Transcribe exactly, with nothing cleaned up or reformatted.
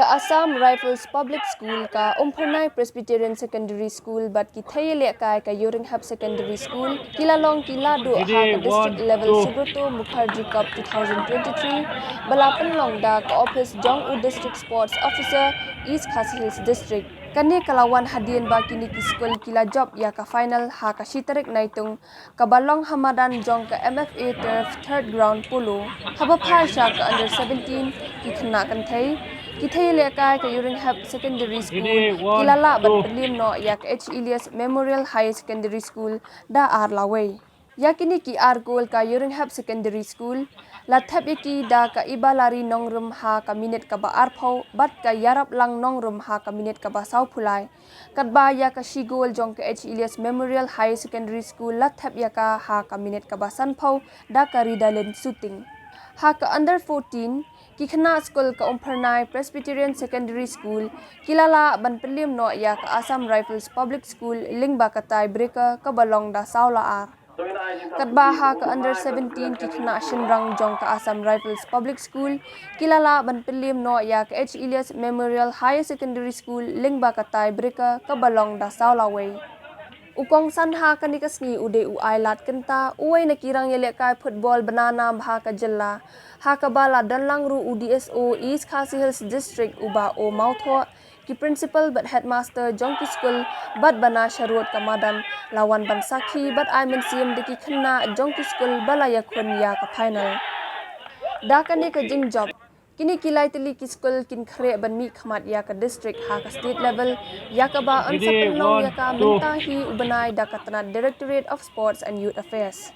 Ka Assam Rifles Public School, ka Umphyrnai Presbyterian Secondary School bad ki thei ïalehkai ka Ïewrynghep Secondary School ki la long ki la duh ha ka district level Subroto Mukherjee Cup two thousand twenty-three ba la pynlong da ka office jong u District Sports Officer, East Khasi Hills District. Kane ka la wan hadien ba kine ki skul ki la jop ïa ka final ha ka shi tarik Naitung, kaba long ha madan jong ka M F A Turf, third ground Polo. Haba phai sha ka under seventeen, ki khynnah kynthei, ki thei ïalehkai ka Ïewrynghep Secondary School ki la lah ban pynliem noh ïa ka H. Elias Memorial Higher Secondary School da ar la wei. Ïa kine ki ar gol ka Ïewrynghep Secondary School la thep ïa ki da ka Ibalari Nongrum ha ka minit kaba arphew bad ka Ïaraplang Nongrum ha ka minit kaba sawphew lai. Katba ïa ka shi gol jong ka H. Elias Memorial Higher Secondary School la thep ïa ka ha ka minit kaba sanphew da ka Ridalin Suting. Ha ka under fourteen, ki khynnah skul ka Umphyrnai Presbyterian Secondary School ki la lah ban pynliem noh ïa ka Assam Rifles Public School lyngba ka tie breaker kaba long da saw la ar. Katba ha ka under seventeen, ki khynnah shynrang jong ka Assam Rifles Public School ki la lah ban pynliem noh ïa ka H. Elias Memorial Higher Secondary School lyngba ka tie breaker kaba long da saw la wei. U kongsan ha kane ka sngi u dei u Ailad Kynta, uwei na ki rang ïalehkai football ba na nam ha ka jylla, ha kaba la don lang ruh u D S O East Khasi Hills District, u Bah O. Mawthoh, ki principal bad headmaster jong ki skul bad bana sharud ka madan la wan ban sakhi bad ai mynsiem da ki khynnah jong ki skul ba la ïakhun ïa ka final. Da kane ka jingjop, kine ki lai tylli ki skul kin khreh ban mihkhmat ïa ka district ha ka state level, ïa kaba yn sa pynlong ïa ka mynta hi u bnai da ka tnat Directorate of Sports and Youth Affairs.